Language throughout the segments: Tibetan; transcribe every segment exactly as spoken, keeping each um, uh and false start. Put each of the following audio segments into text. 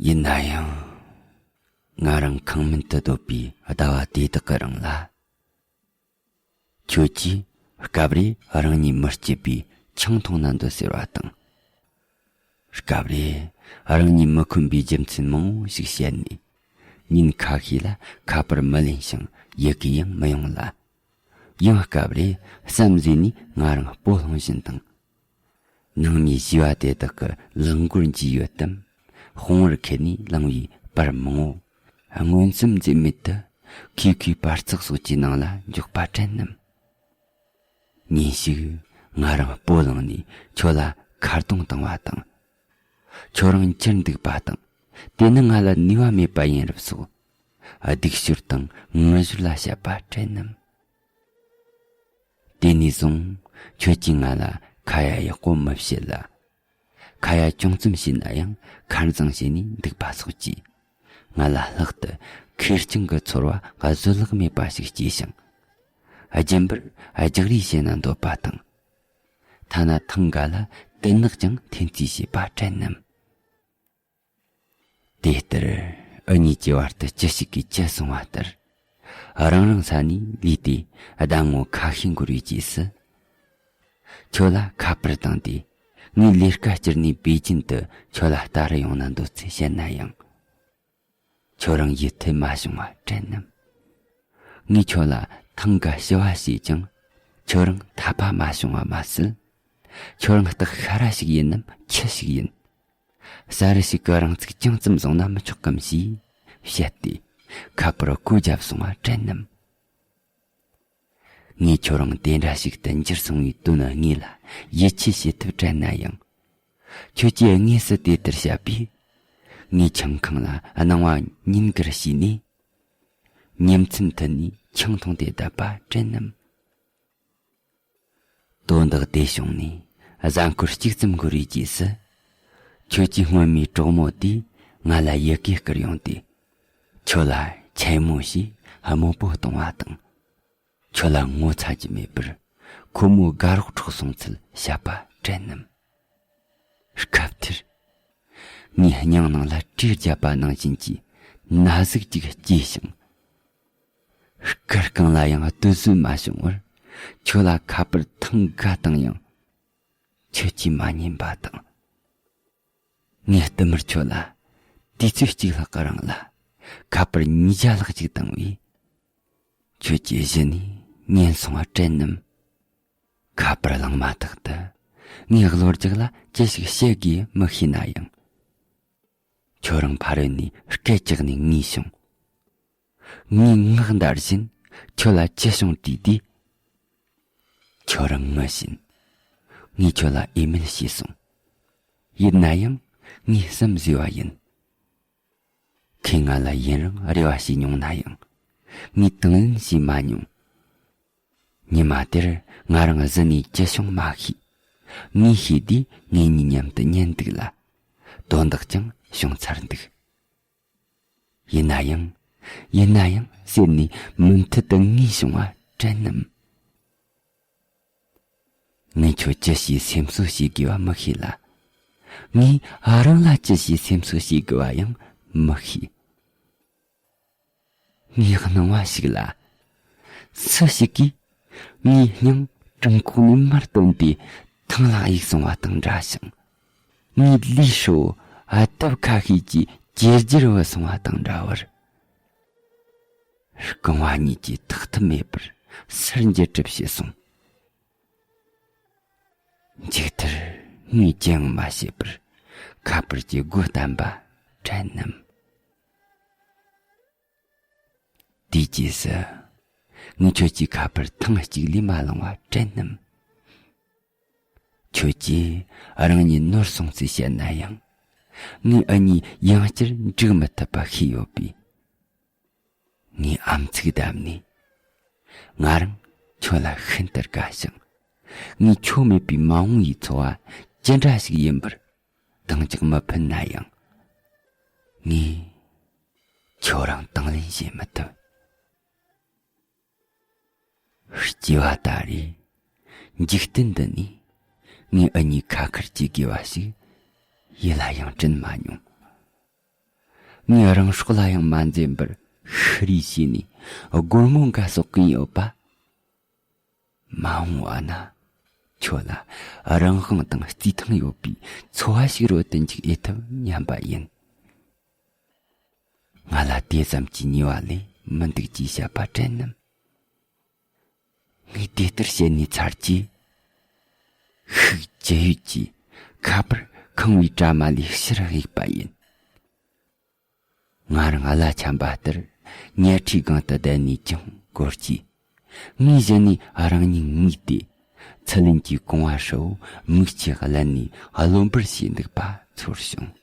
ཡིན་ན་ཡང་། ང་རང་ཁེངས་མེད་དུ་སྡོད་པའི་ཟླ་བ་དེ་དག་གི་རིང་ལ། ཁྱོད་ཀྱིས་སྐབས་རེ་རང་ཉིད་མི་སྐྱིད་པའི་ཆང་འཐུང་ན་འདོད་ཟེར་བ་དང་། སྐབས་རེ་རང་ཉིད་མི་ཁོམ་པའི་རྒྱུ་མཚན་མང་བོ་ཞིག་བཤད་ནས། ཉིན་ཁ་ཤས་ལ་ཁ་པར་མི་ལེན་ཞིང་ཡི་གེ་ཡང་མི་ཡོང་ལ། ཡང་སྐབས་རེ་བསམ་བཟོས་ནས་ང་རང་སྤོ་ལྷུང་བཞིན་དང་། ནང་མིའི་བྱིས་པ་དེ་དག་གི་ལག་མགོར་འགྱིས་ཡོད་དམ། དཔུང་བར་ཁྱེར་ནས་བླངས་པའི་པར་མང་བོ། མངོན་སུམ་འཛེམ་མེད་དུ་ཁེ་ཁེའི་པར་ཚགས་སོགས་ཀྱི་ནང་ལ་འཇོག་པ་དྲན་ནམ། ཉིན་ཞིག་ང་རང་སྤོ་ལངས་ནས་ཁྱོད་ལ་ཁ་རྡུང་བཏང་བ་དང་། ཁྱོད་རང་འཁྱེར་འདུག་པ་དང་། དེ་ནི་ང་ལ་ནུས་པ་མེད་པ་ཡིན་རབས་སོགས། སྡིག་སྦྱོར་དང་ངུ་ཞོར་ལ་བཤད་པ་དྲན་ནམ། དེ་ནས་བཟུང་ཁྱོད་ཀྱིས་ང་ལ་ཁ་ཡ་ཡག་པོ་མི་བྱེད་ལ། ཁ་ཡ་ཅུང་ཙམ་བྱས་ན་ཡང་ཁ་འཛིང་བྱས་ནས་འདུག་པ་སོགས་ཀྱིས། ང་ལ་ལྷག་ཏུ་ཁེར་རྐྱང་གི་ཚོར་བ་བཟོད་གླགས་མེད་པ་ཞིག་སྐྱེས་ཤིང་། རྒྱུན་པར་རྒྱག་རེས་བྱས་ན་འདོད་པ་དང་། ཐ་ན་ཐང་ག་ལ་དུད་ནག་ཀྱང་འཐེན་རྩིས་བྱེད་པ་དྲན་ནམ། དེ་ལྟར་འུ་གཉིས་ཀྱི་བར་དུ་ཅི་ཞིག་གིས་བཅད་སོང་བ་ལྟར། རང་རང་ས་ནས་ལུས་ཏེ་ཟླ་ངོ་ཁ་ཤས་འགོར་བའི་རྗེས་སུ། ཁྱོད་ལ་ཁ་པར་བཏང་སྟེ། ངས་ལས་ཀ་བསྐྱུར་ནས་པེ་ཅིན་དུ་ཁྱོད་ལ་ལྟ་རུ་ཡོང་ན་འདོད་ཚུལ་བཤད་ན་ཡང་། ཁྱོད་རང་ཡིད་འཐད་མ་བྱུང་བ་དྲན་ནམ། ངས་ཁྱོད་ལ་ཐང་ག་ཞུ་བ་བྱས་ཀྱང་། ཁྱོད་རང་འཐད་པ་མ་བྱུང་བ་མ་ཟད། ཁྱོད་རང་སྟག་ཤ་ར་ཞིག་ཡིན་ནམ་ཁྱི་ཞིག་ཡིན། ཟ་རི་ཞིག་གི་རང་ཚུགས་ཅུང་ཙམ་བཟུང་ན་མི་ཆོག་གམ་ཞེས་བཤད་དེ། ཁ་པར་བརྐོས་བརྒྱབ་སོང་བ་དྲན་ནམ། ངས་ཁྱོད་རང་དེ་འདྲ་ཞིག་ཏུ་འགྱུར་སོང་བའི་དོན་དངོས་ལ་ཡིད་ཆེས་བྱེད་ཐབས་བྲལ་ན་ཡང་། ཁྱོད་ཀྱིས་དངོས་སུ་དེ་ལྟར་བཤད་པས། ངས་ཆང་ཁང་ལ་སྣང་བ་ཉིན་དཀར་བྱས་ནས། ཉིན་མཚན་མཐུད་ནས་ཆང་འཐུང་སྟེ་བསྡད་པ་དྲན་ནམ། དོན་དག་དེ་བྱུང་ནས་གཟའ་འཁོར་གཅིག་ཙམ་འགོར་བའི་རྗེས་སུ། ཁྱོད་ཀྱི་སྔོན་མའི་གྲོགས་མོ་དེས་ང་ལ་ཡི་གེ་བསྐུར་ཡོང་སྟེ། ཁྱོད་ལ་ཆེན་མོ་ཞེས་དམོད་པོ་གཏོང་བ་དང་། ཁྱོད་ལ་ངོ་ཚ་རྒྱུ་མེད་པར་ཁོ་མོའི་དགའ་རོགས་འཕྲོག་སོང་ཚུལ་བཤད་པ་དྲན་ནམ། སྐབས་དེར། ངའི་སྙིང་ནང་ལ་གྲོས་བརྒྱབ་པ་ནང་བཞིན་གྱི་ན་ཟུག་ཅིག་སྐྱེས་ཤིང་། སྐུ་རྐང་ལ་ཡང་ལྟོས་བཟོད་མ་བྱུང་བར། ཁྱོད་ལ་ཁ་པར་ཐེངས་འགའ་བཏང་ཡང་། ཁྱོད་ཀྱིས་མ་ཉན་པ་དང་། ངས་བསྟུད་མར་ཁྱོད་ལ་དུས་ཚོད་གཅིག་ལྷག་གི་རིང་ལ་ཁ་པར་ཉིས་བརྒྱ་ལྷག་ཅིག་བཏང་བས། ཁྱོད་ཀྱིས་གཞི་ནས་ཉན་སོང་བ་དྲན་ནམ། ཁ་པར་བླངས་མ་ཐག་ཏུ་ངས་གློ་རྒྱག་ལ་ཅི་ཞིག་བཤད་དགོས་མི་ཤེས་ན་ཡང་། ཁྱོད་རང་ཕ་རོལ་ནས་སྐད་རྒྱག་ནས་ངུས་བྱུང་། ངའི་ངག་འདར་བཞིན་ཁྱོད་ལ་ཅི་བྱུང་དྲིས་ཏེ། ཁྱོད་རང་ངུ་བཞིན། ངས་ཁྱོད་ལ་འོས་མེད་བྱས་སོང་། ཡིན་ན་ཡང་ངས་བསམ་བཟོས་པ་ཡིན། ཁོས་ང་ལ་ཡུན་རིང་རེ་བ་བྱས་མྱོང་ན་ཡང་། ངས་དང་ལེན་བྱས་མ་མྱོང་། ཉི་མ་དེར་ང་རང་གཟི་ནས་ཅི་བྱུང་མ་ཤེས། ངས་ཤེས་དུས་ངེད་གཉིས་མཉམ་དུ་ཉལ་འདུག་ལ། དོན་དག་ཀྱང་བྱུང་ཚར་འདུག། ཡིན་ན་ཡང་། ཡིན་ན་ཡང་ཟེར་ནས་མུ་མཐུད་དུ་ངུས་བྱུང་བ་དྲན་ནམ། ངས་ཁྱོད་ཅི་ཞིག་སེམས་གསོ་བྱེད་དགོས་པ་མི་ཤེས་ལ། ངས་རང་ལ་ཅི་ཞིག་སེམས་གསོ་བྱེད་དགོས་པ་ཡང་མི་ཤེས། ངས་སྣང་བ་ཞིག་ལ། སུ་ཞིག་གིས་ངའི་སྙིང་བྲང་ཁོག་ནས་མར་བཏོན་ཏེ་ཐང་ལ་གཡུགས་སོང་བ་དང་འདྲ་ཞིང་། ངའི་ལུས་ཧྲིལ་བོ་རྡབ་ཁ་ཤས་ཀྱིས་ཇེ་ལྗིད་རུ་སོང་བ་དང་འདྲ་བར། རྐང་བ་གཉིས་ཀྱིས་ཐེག་ཐུབ་མེད་པར་སར་འགྱེལ་གྲབས་བྱས་སོང་། མཇུག་མཐར་ངས་ཅི་ཡང་མ་བྱས་པར་ཁ་པར་གྱི་སྒོ་བསྟན་པ་དྲན་ནམ། དེའི་རྗེས་སུ་ངས་ཁྱོད་ཀྱི་ཁ་པར་ཐེངས་གཅིག་ལས་མ་བླངས་པ་དྲན་ནམ། ཁྱོད་ཀྱིས་རང་ཉིད་ནོར་སོང་ཚུལ་བཤད་ན་ཡང་། ངས་འུ་གཉིས་ཡང་བསྐྱར་འགྲིག་མི་ཐུབ་པ་ཤེས་ཡོད་པས། ངས་ཨམ་ཚིག་བསྡམས་ནས། ང་རང་ཁྱོད་ལ་ཤིན་ཏུ་དགའ་ཞིང་། ངས་ཁྱོད་མེད་པའི་མ་འོངས་པའི་འཚོ་བ་ཅི་འདྲ་ཞིག་ཡིན་པར་འདང་རྒྱག་མི་ཕོད་ན་ཡང་། ངས་ཁྱོད་རང་དང་ལེན་བྱེད་མི་ཐུབ། སྐྱེ་བ་ད་རེས་འཇིག་རྟེན་འདི་ནས་ངས་འུ་གཉིས་ཁ་ཁར་གྱེས་དགོས་པ་ཞིག་ཡིད་ལ་ཡང་དྲན་མ་མྱོང་། ངས་རང་སྲོག་ལ་ཡང་མ་འཛེམ་པར་ཤི་རེས་བྱས་ནས་སྒོར་མོ་འགའ་གསོག་གིན་ཡོད་པ། མ་འོངས་པ་ན་ཁྱོད་ལ་རང་དབང་དང་རྩིས་ཐང་ཡོད་པའི་འཚོ་བ་ཞིག་རོལ་དུ་འཇུག་ཨེ་ཐུབ་སྙམ་པ་ཡིན། ང་ལ་དེ་ཙམ་གྱི་ཉེས་པ་ལས་མི་འདུག་ཅེས་བཤད་པ་དྲན་ནམ། ངས་དེ་ལྟར་བཤད་ནས་ཚར་གྱིས། ཤུགས་ཇེ་ཡོད་ཀྱིས་ཁ་པར་ཁེངས་པའི་དྲ་མ་ལས་ཕྱིར་གཡུགས་པ་ཡིན། ང་རང་གླ་ཆ་འབའ་ལྟར་ཉལ་ཁྲིའི་སྒང་དུ་བསྡད་ནས་ཀྱང་སྒོར་གྱིས། ངའི་གཞི་ནས་རང་ཉིད་ངུས་ཏེ། ཚུར་ལེན་གྱི་གོང་བ་ཧྲིལ་བོ་མིག་ཆུས་བརླན་ནས་རློན་པར་བྱས་འདུག་པ་ཚོར་བྱུང་།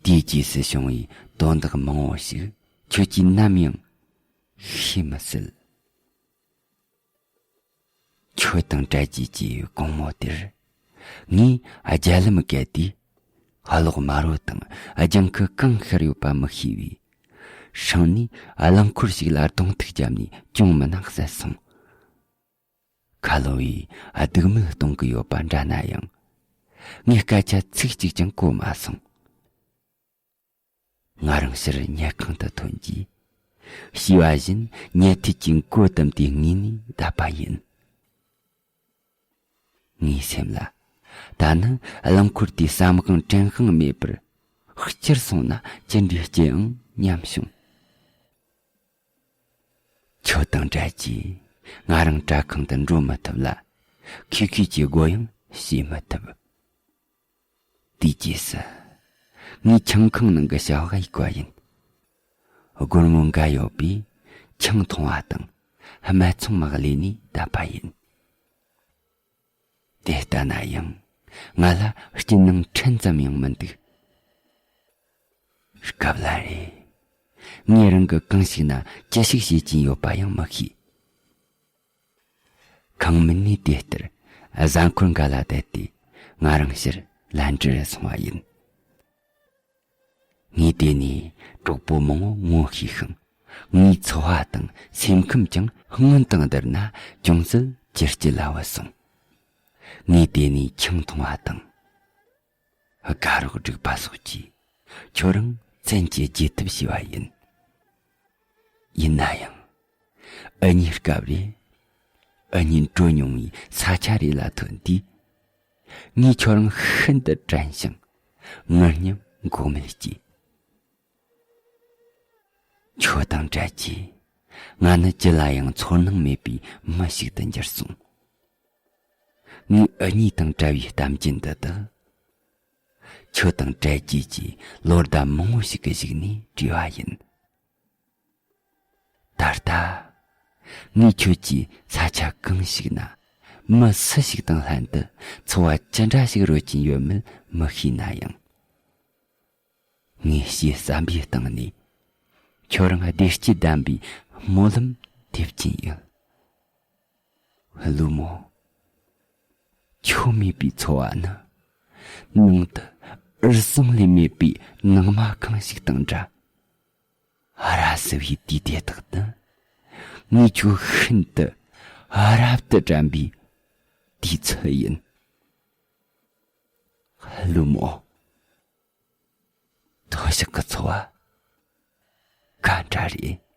དེའི་རྗེས་སུ་བྱུང་བའི་དོན་དག་མང་བོ་ཞིག་ཁྱོད་ཀྱིས་ནམ་ཡང་ཤེས་མི་སྲིད། ཁྱོད་དང་བྲལ་རྗེས་ཀྱི་དགོང་མོ་དེར། ངས་རྒྱ་ལམ་བརྒལ་ཏེ། གློག་དམར་པོ་དང་ལྗང་ཁུ་གང་ཤར་ཡོད་པ་མི་ཤེས་པས། སྲང་ནས་རླངས་འཁོར་ཞིག་ལ་གདོང་ཐུག་བརྒྱབ་ནས་གྱོང་མིན་ན་བསད་སོང་། ཁ་ལོ་བས་སྡུག་མིག་གཏོང་གི་ཡོད་པ་འདྲ་ན་ཡང་། ངས་སྐད་ཆ་ཚིག་གཅིག་ཀྱང་གོ་མ་སོང་། ང་རང་ཕྱིར་ཉལ་ཁང་དུ་ཐོན་རྗེས། བྱིས་པ་བཞིན་ཉལ་ཐད་ཀྱི་མགོ་བསྡམས་ཏེ་ངུས་ནས་བསྡད་པ་ཡིན། ངའི་སེམས་ལ། ད་ནི་རླངས་འཁོར་དེའི་ཟམ་ཁང་བྲན་གཡོག་མེད་པར་བསྐྱུར་སོང་ན་ཅི་འདྲའི་སྐྱིད་ཨང་སྙམ་བྱུང་། ཁྱོད་དང་བྲལ་རྗེས་ང་རང་དྲ་ཁང་དུ་འགྲོ་མི་ཐུབ་ལ། ཁེ་ཁེ་ཀྱི་སྒོ་ཡང་ཕྱེ་མི་ཐུབ། དེའི་རྗེས་སུ། ངས་ཆང་ཁང་ནང་གི་བྱ་བ་ཡིག་པ་ཡིན། སྒོར་མོ་འགའ་ཡོད་པས་ཆང་འཐུང་བ་དང་སྨད་འཚོང་མ་ལས་ནས་བསྡད་པ་ཡིན། དེ་ལྟ་ན་ཡང་ང་ལ་སྐྱིད་སྣང་ཕྲན་ཙམ་ཡང་མི་འདུག། སྐབས་ལ་རེ། ངས་རང་གི་གང་ཞིག་ན་ཅི་ཞིག་བྱེད་ཀྱིན་ཡོད་པ་ཡང་མི་ཤེས། ཁང་མིག་ནས་དེ་ལྟར་གཟའ་འཁོར་འགའ་ལ་བསྡད་དེ་ང་རང་ཕྱིར་ལན་ཀྲི་རུ་སོང་བ་ཡིན། ངས་དེ་ནས་གྲོགས་པོ་མང་བོ་ངོ་ཤེས་ཤིང་། ངའི་འཚོ་བ་དང་སེམས་ཁམས་ཀྱང་སྔོན་དང་བསྡུར་ན་ཅུང་ཟད་ཇེ་སྐྱིད་ལ་བུད་སོང་། ངས་དེ་ནས་ཆང་འཐུང་བ་དང་། དགའ་རོགས་སྒྲིག་པ་སོགས་ཀྱིས་ཁྱོད་རང་བཙན་གྱིས་རྒྱས་ཐབས་བྱས་པ་ཡིན། ཡིན་ན་ཡང་། འུ་གཉིས་སྐབས་རེ། འུ་གཉིས་འགྲོ་མྱོང་བའི་ས་ཆ་རེ་ལ་ཐོན་དུས། ངས་ཁྱོད་རང་ཤིན་ཏུ་དྲན་ཞིང་ངུ་སྙམ་འགོག་མེད་སྐྱེས། ཁྱོད་དང་བྲལ་རྗེས་ང་ནི་ཅི་ལ་ཡང་ཚོར་སྣང་མེད་པའི་མི་ཞིག་ཏུ་འགྱུར་སོང་། ངས་འུ་གཉིས་དང་བྲལ་བའི་གཏམ་རྒྱུད་འདི་དག་ཁྱོད་དང་བྲལ་རྗེས་ཀྱི་ལོ་ཟླ་མང་བོ་ཞིག་གི་གཞུག་ནས་བྲིས་པ་ཡིན། ད་ལྟ། ངས་ཁྱོད་ཀྱིས་ས་ཆ་གང་ཞིག་ན་མི་སུ་ཞིག་དང་ལྷན་དུ་འཚོ་བ་ཅི་འདྲ་ཞིག་རོལ་གྱིན་ཡོད་མེད་མི་ཤེས་ན་ཡང་། ངས་ཞེ་བསམ་པའི་སྟེང་ནས་ཁྱོད་རང་བདེ་སྐྱིད་ལྡན་པའི་སྨོན་ལམ་འདེབས་ཀྱིན་ཡོད། ཀླུ་མོ། ཁྱོད་མེད་པའི་འཚོ་བ་ནི་ནང་དུ་འུར་ཟིང་ལས་མེད་པའི་ནང་མ་ཁང་ཞིག་དང་འདྲ། ར་བཟི་བའི་དུས་དེ་དག་ཏུ་ངས་ཁྱོད་ཤིན་ཏུ་རབ་ཏུ་དྲན་པའི་དུས་ཚོད་ཡིན། ཀླུ་མོ། མཐོ་ཤག་གི་འཚོ་བ་ག་འདྲ་རེད།